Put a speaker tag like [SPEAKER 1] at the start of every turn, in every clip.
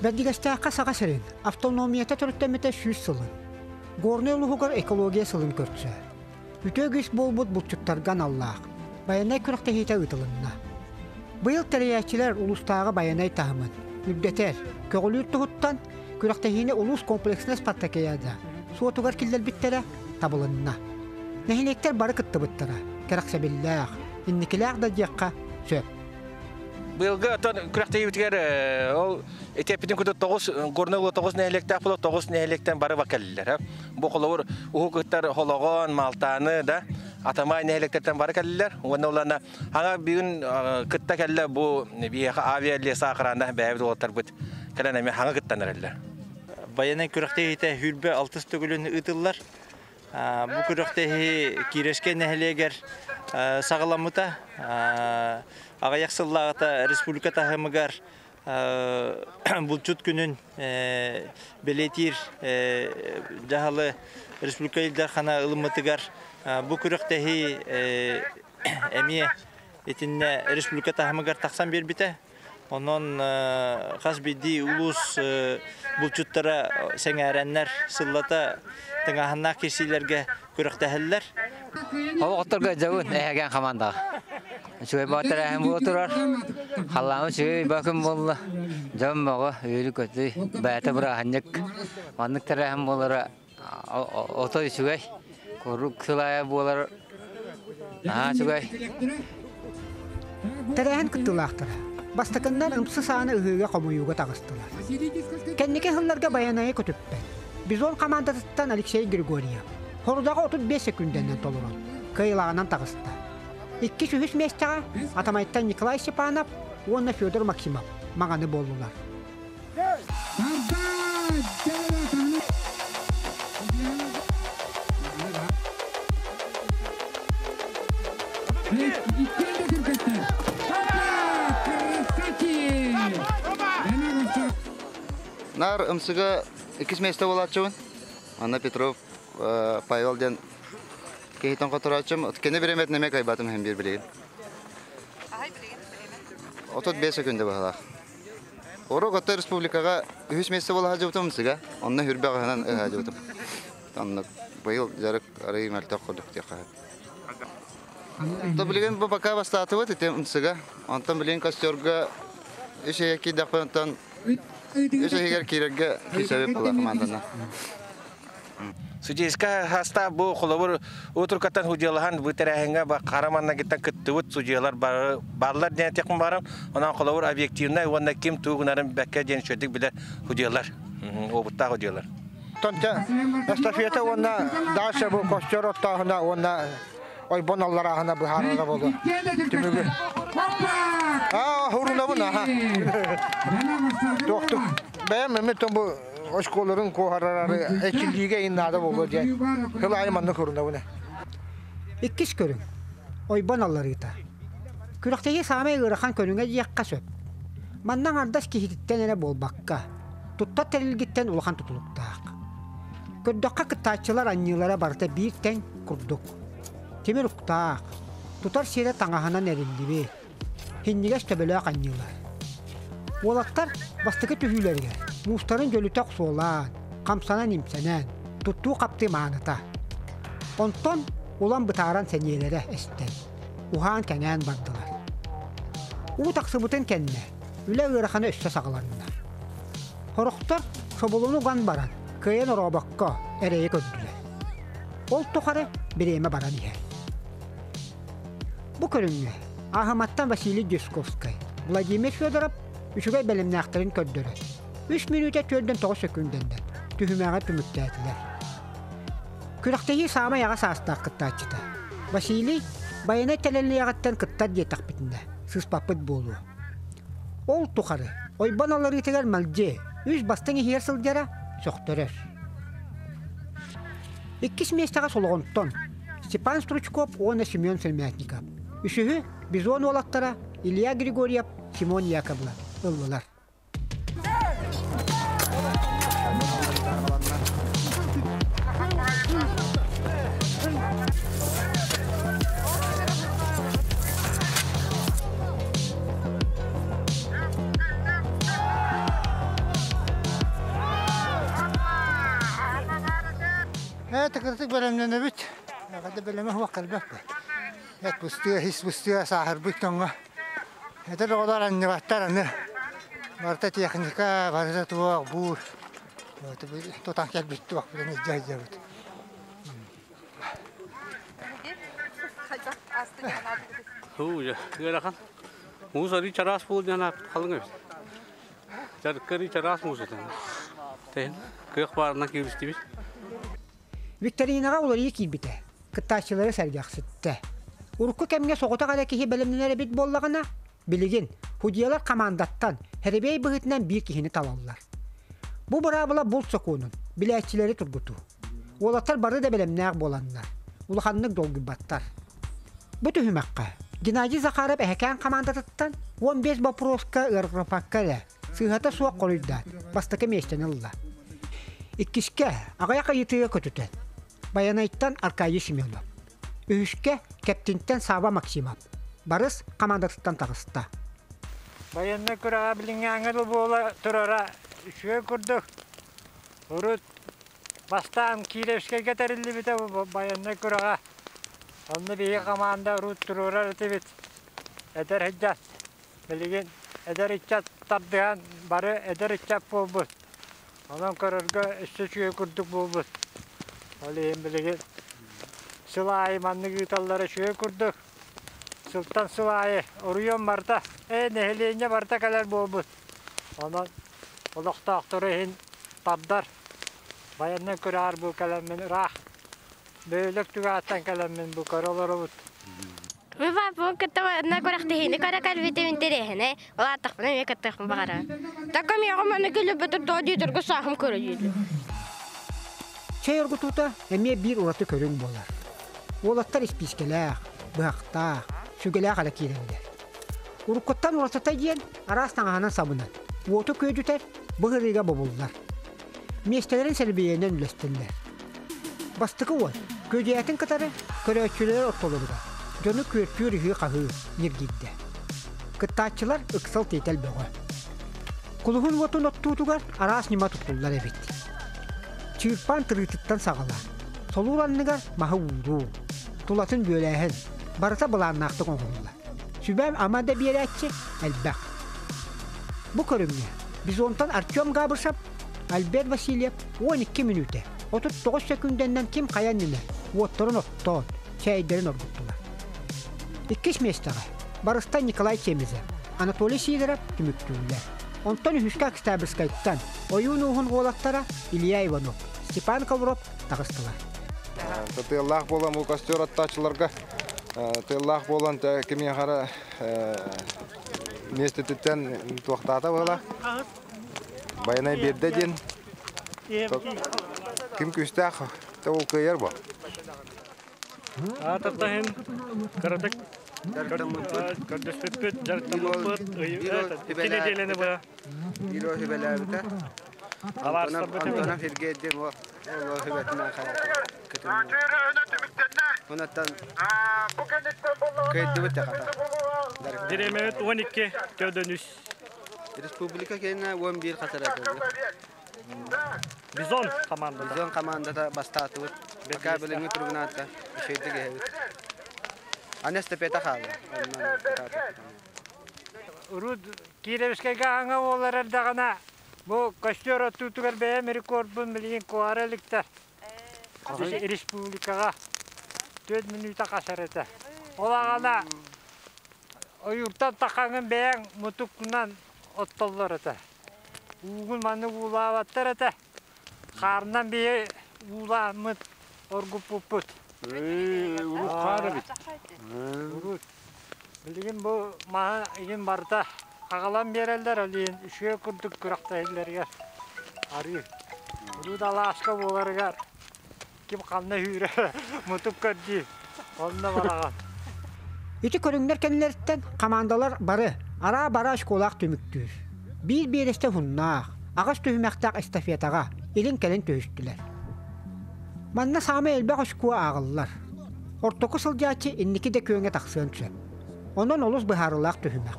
[SPEAKER 1] Бэрдигэстээххэ Саха сирин автономията төрүттэммитэ 100 сылын, Горнай улууһугар экология сылын көрсө, үтүө үгүс буолбут булчуттарга аналлаах байанай күрэхтэһиитэ ыытылынна. Быйыл тэрийээччилэр улуустааҕы байанай таһымын үрдэтэр, көҕүлүүр туһуттан күрэхтэһиини улуус комплекснай спартакиада суотугар киллэрбиттэрэ табылынна. Нэһилиэктэр бары кыттыбыттара кэрэхсэбиллээх, инникилээх да диэххэ сөп.
[SPEAKER 2] Быйылгы оттон күрэхтэһиибитигэр ол ити эппитин курдук тоҕус Горнай улуу тоҕус нэһилиэктээх буола тоҕус нэһилиэктэн бары кэллилэр. Бу холобур уһук ыттар Хологон, Малтааны да Атамай нэһилиэктэртэн бары кэллилэр. Уонна улана аңа бүгүн кытта кэллэ бу биһиэхэ авиа-леса охрана бэйэбит уолаттарбыт кэлэн эмиэ хаҥа кыттан эрэллэр.
[SPEAKER 3] Байанай күрэхтэһиитэ сүүрбэ алтыс төгүлүн ыытыллар. Бу күрэхтэһии Киирэшкэ нэһилиэгэр саҕаламмыта. Аҕыйах сыллааҕыта республика таһымыгар булчут күнүн бэлиэтиир дьаһалы республика Ил Дархана ылыммытыгар бу күрэхтэһии эмиэ итиннэ республика таһымыгар тахсан биэрбитэ. Онон хас биирдии улуус булчуттара сэҥээрэннэр сыллата тыҥааһыннаах кирсиилэргэ күрэхтэһэллэр.
[SPEAKER 4] Оҕотторго дьабын эһэгээн хамаандаҕа. Үчүгэй баа тэрээһин буола турар. Халлаамы үчүгэй баа күн буолла. Дьон бөҕө, үөрүү-көтүү, бэйэтэ бырааһынньык. Маннык тэрээһин буолара отой үчүгэй. Куруук сыл аайы буолар наһаа үчүгэй.
[SPEAKER 1] Тэрээһин кыттыылаахтара бастакыннан ымсы сааны ыһыыга хомуйууга таҕыстылар. Кэнники сылларга Байанайы көтүппэт. Бизон хамаандатыттан Алексей Григорьев хорудаҕа 35 секүндэнэн толорон, кыайыылааҕынан таҕыста. Иккис үһүс миэстэҕэ Атамайтан Николай Степанов уонна Федор Максимов маҥаны буоллулар.
[SPEAKER 5] Нар ымсыга иккис место буолааччыбын. Анна Петров Павел диэн киһитин хоторооччум. Кини бириэмэтин эмиэ кайбатым иһин биир билигин. 35 секунда быһалаах. Урок отто республикаҕа үһүс место буола сылдьыбытым сыга. Онно хүрбэх ыһынан ыһаадьыбытым. Оннук быйыл дьарык арыый мөлтөх курдук диэххэ сөп. То билигин бу пока бастаатыбыт ити ымсыга. Онтон билигин костерга үс ыйга киирдэхпин онтон үс ыйыгар киирэргэ киирсэбит була командана.
[SPEAKER 2] Судейская хаста бу холобур утуркаттан судьялаһан бу тэрээһиҥҥэ хара маннагыттан кыттыбыт судьялар бааллар диэн этиэхпин баарым. Онон холобур объективнай уонна ким тугу гынарын бэккэ диэн үчүгэйдик билэр судьялар, уопуттаах судьялар.
[SPEAKER 6] Тонча эстафета уонна дальше бу костер оттооһуна уонна ойбон алларааһына быһаарара буолуо. Түмүгү. Аа, хурунабын аха. Туохтук. Бэйэм эмит бу оскуоларын куоһарары эчиллиигэ ин наада буолуо диэн сыл аайы маннык сурунабын.
[SPEAKER 1] Иккис көрүҥ. Ойбон алларыыта. Күрэхтэһии саамай ыарахан көрүҥэ диэххэ сөп. Манна аҥардас киһититтэн эрэ буолбакка, туттар тэрилгиттэн улахан тутулуктаах. Көрдөххө кыттааччылар анньыылара барыта биир тэҥ курдук. Тимир уктаах, тутар сирэ таҥаһынан эриллибит, Синньигэс төбөлөөх анньыылар. Уолаттар бастакы түһүүлэригэр муустарын дьөлүтэ охсуолаан, хамсанан-имсэнэн, туттуу-хаптыы мааныта. Онтон улам бытааран сэниэлэрэ эстэн, уһаан-кэҥээн бардылар. Уу тахсыбытын кэннэ үлэ ыарахана өссө саҕаланна. Сорохтор соболону уган баран, кыайан орообокко эрэйи көрдүлэр. Ол тухары бириэмэ баран иһэр. Бу көрүҥҥэ Аһыматтан Василий Дьусковскай, Владимир Федоров үчүгэй бэлэмнээхтэрин көрдөрөн, үс мүнүүтэ түөрдэн тоҕус сөкүүндэннэн түһүмэҕи түмүктээтилэр. Күрэхтэһии саамай аҕа саастаах кыттааччыта Василий байанай тэлэллиэҕиттэн кыттар диэтэхпитинэ, сыыспаппыт буолуо. Ол тухары ойбон алларыытыгар мэлдьи үс бастыҥ иһигэр сылдьара сөхтөрөр. Иккис миэстэҕэ Солоҕонтон Степан Стручков уонна Семен Сельмятников, үсүһү Бизон уолаттара Илья Григорьев, Симон Яковлев ыллылар.
[SPEAKER 7] Кырдьык бэлэмнэнэбит. Хата бэлэмэ суох кэлбэппит. Эт быстыа, ис быстыа, сааһырбыт дьоҥҥо. Эдэр оҕолор анньыбаттар аны. Барыта техника, барыта туох, буур. Тутан кэлбит туох билэн илдьэ сылдьабыт.
[SPEAKER 8] Ыарахан. Муус арыы чараас буол диэн халыҥ эбит. Дьарыкка чараас муус этэ. Тэһин кыах баарынан кииристибит.
[SPEAKER 1] Викторинаҕа уларыйыы киирбитэ. Кыттааччылары сэргэхситтэ. Урукку кэмҥэ соҕотох эрэ киһи бэлэмнэнэр эбит буоллаҕына, билигин судьуйалар хамаандаттан сэрэбиэй быһыытынан биир киһини талаллар. Бу быраабыла булт сокуонун билээччилэри тургутуу. Уолаттар бары да бэлэмнээх буоланнар, улаханнык долгуйбаттар. Бу түһүмэххэ Геннадий Захаров эһэкээн хамаандатыттан 15 боппуруоска ыарырҕаппакка эрэ, сыыһата суох хоруйдаат, бастакы миэстэни ылла. Иккискэ аҕыйах ыйытыыга көтүтэн, Байанайтан Аркадий Семенов, үһүскэ Кэптинтэн Сава Максимов, Барыс хамаандатыттан таҕыста.
[SPEAKER 9] Байыаннай күрэҕэ билиҥҥээҥҥэ дылы буола турара үчүгэй курдук. Урут Бастаан Кировскайга тэриллибитэ байыаннай күрэҕэ. Онно биһиги хамаанда урут туруорар этибит. Эдэр ыччат билигин эдэр ыччат тардыһан бары эдэр ыччат буолбут. Онон көрөргө өссө үчүгэй курдук буолбут. Ол иһин билигин сыл аайы маннык ыыталлара үчүгэй курдук. Сылтан сыл аайы оройуон барыта, нэһилиэнньэ барыта кэлэр буолбут. Онон олохтоохтору иһин тардар байыаннай күрэҕэр бу кэлэммин ыраах бөһүөлэк түгэҕиттэн кэлэммин бу көрө олоробут.
[SPEAKER 10] Бу кытта манна күрэхтэһиини көрө кэлбитим интэриэһинэй. Улааттахпына эмиэ кыттыахпын баҕарабын. Такка миэхэ манна кэлбитим тоҕо диэтэргэ сааһым көрө
[SPEAKER 1] Чэй оргутуута эмиэ биир ураты көрүҥ буолар. Уолаттар испиискэлээх, быһахтаах, сүгэлээх эрэ киирэллэр. Уруккуттан уратыта диэн араас таҥаһынан сабынан, уоту күөдьүтэр, быһырыыга бобуллар. Миэстэлэрин сэлбийэнэн үлэстэллэр. Бастакы уот күөдьүйээтин кытары көрөөччүлэр ортолоругар дьону күөртүүр ыһыы-хаһыы ньиргийдэ. Кыттааччылар ыксал-тиэтэл бөҕө. Кулуһун уотун оттуутугар араас ньыма туттуллар эбит. Чыырпаан тырыытыттан саҕалаан, солуур анныгар маһы ууруу, тулатын бүөлээһин барыта былааннаахтык оҥоһуллар. Сүбэм-ама да биэрээччи элбэх. Бу көрүҥҥэ Бизонтан Артем Габышев, Альберт Васильев 12 мүнүүтэ 39 сөкүүндэннэн ким хайа иннинэ уоттарын оттоон, чээйдэрин оргуттулар. Иккис миэстэҕэ Барыстан Николай Чемезов, Анатолий Сидоров түмүктүүллэр. Онтон үһүскэ Октябрьскайтан ойуун ууһун уолаттара Илья Иванов, Степан Ковров таҕыстылар.
[SPEAKER 11] Тыаллаах буолан бу костер оттооччуларга тыаллаах буолан кимиэхэ эрэ миэстэтиттэн туохтаата быһыылаах. Байанай биэрдэ диэн ким күүстээх ол кыайар бо.
[SPEAKER 12] Аатыртаһын кыратык көрдөспүппүт, дьарыктаммыппыт, икки нэдиэлэни быһа.
[SPEAKER 13] Биир сүбэлээбитэ. Антонов Сергей диэн ол сүбэтинэн Онуттан кыайдыбыт хата.
[SPEAKER 12] Бириэмэбит 12 төрдөн үс.
[SPEAKER 13] Республика кэннэ 11 хасара
[SPEAKER 12] Бизон командата.
[SPEAKER 13] Бизон командата бастаатыбыт. Пока билиҥҥи туругунаатта үчүгэйдик иһэбит. Аны эстафета хаалла.
[SPEAKER 9] Урут Кировскайга аҥа буолар эрдэҕинэ бу костер оттуутугар бэйэм рекордбун билигин куоһара иликтэр. Республикаҕа 4 мүнүүтэ хасар этэ. Ол аҕана ойууртан тахаҥын бэйэҥ мутуккунан оттоллор этэ. Уугун маннык уулаабаттар этэ. Хаарынан биһи уулааммыт оргуппуппут.
[SPEAKER 8] Урут хаар эбит.
[SPEAKER 9] Урут. Билигин бу маһы игин барыта аҕалан биэрэллэр, ол иһин үчүгэй курдук күрэхтэһиллэригэр арыы. Урут алааска буоларыгар ким ханна үүрэр мутук көрдүү, онно бараҕын.
[SPEAKER 1] Ити көрүҥнэр кэннилэриттэн хамаандалар бары араа-бараа очколаах түмүктүүр. Биир биэрэстэ уһуннаах, аҕыс түһүмэхтээх эстафетаҕа илин-кэлин түһүстүлэр. Манна саамай элбэх очко ааҕыллар. Ортоку сылдьааччы инники да күөҥҥэ тахсыан сөп. Онон олус быһаарыылаах түһүмэх.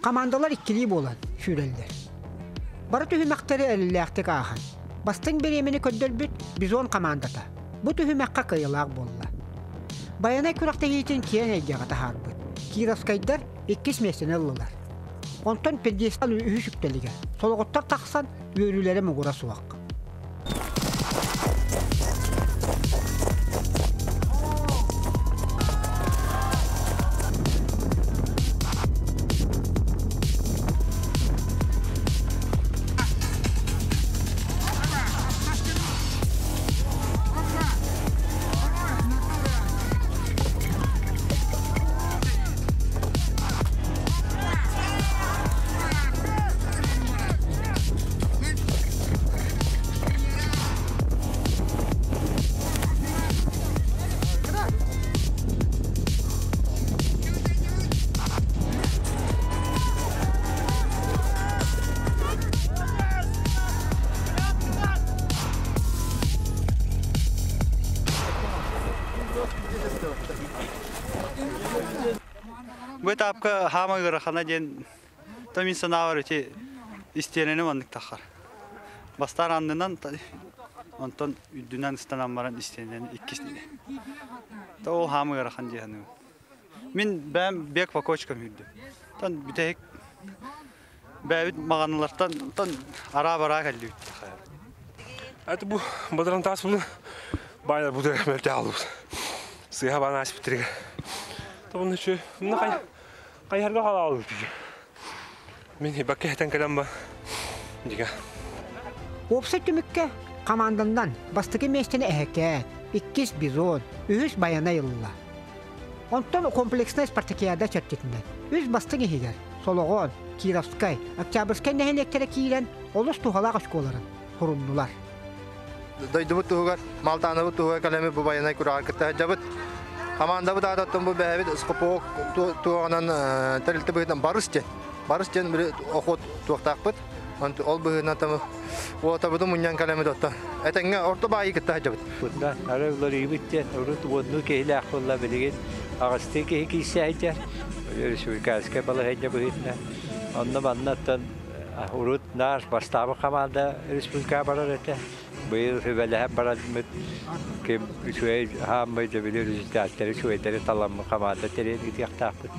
[SPEAKER 1] Хамаандалар иккилии буолан сүүрэллэр. Бары түһүмэхтэри эрэллээхтик ааһан, Бастыҥ бириэмэни көрдөрбүт Бизон хамаандата бу түһүмэххэ кыайыылаах буолла. Байанай күрэхтэһиитин киэҥ эйгэҕэ таһаарбыт Кировскайдар иккис миэстэни ыллылар. Онтон пьедестал үһүс үктэлигэр солоҕоттор тахсан үөрүүлэрэ муҥура суох.
[SPEAKER 14] Бу этапка хаама ыарахана диэн то мин санаабар ити истиэнэни маннык таххар. Бастаан аннынан онтон үрдүнэн ыстанан баран истиэнэни иккис То ол хаама ыарахан дии саныыбын. Мин бэйэм бег по кочкам үрдүм. Тон бүтэһик бэйэбит маҕаналартан тон араа-бараа кэллибит.
[SPEAKER 15] Это бу бадаран таас буну баайдар бу мөлтө албыт. Сыха баан аспитрига. Тобун үчү мына кай кайарга халаалбыт. Мин бакка хетен кэлэн ба. Дига.
[SPEAKER 1] Уопсай түмүккэ хамаанданан бастакы миэстэни Эһэкээт, иккис Бизон, үһүс Байанай ылла. Онтон комплекснай спартакиада чэрчитинэн үс бастыҥ иһигэр Солоҕон, Кировскай, Октябрьскай нэһилиэктэрэ киирэн олус туһалаах оскуолаларын хуруннулар.
[SPEAKER 5] Дойдубут туһугар, Малтаанабыт туһугар кэлэммит бу байанай күрэҕэр кытта сылдьабыт. Хамаандабыт аатыттан бу бэйэбит скопок туоҕунан тэрилтэ быһыытынан барыс диэн. Барыс диэн били охот туохтаахпыт. Ол быһыытынан там уотабытын мунньан кэлэммит оттон этэҥҥэ орто баайы кытта сылдьабыт.
[SPEAKER 16] Бунда ары уларыйбыт диэн урут уоннуу киһилээх буолла билигин аҕыстыы киһи киирсэ сылдьар. Республиканскай балаһыанньа быһыытынан. Онно маннаттан урут наар бастаабы хамаанда республикаҕа барар этэ. Быйыл сүбэлэһэн бараммыт ким үчүгэй хааммай да били результаттары үчүгэйдэри таламмыт хамаанда тэрийэн ыытыахтаахпыт.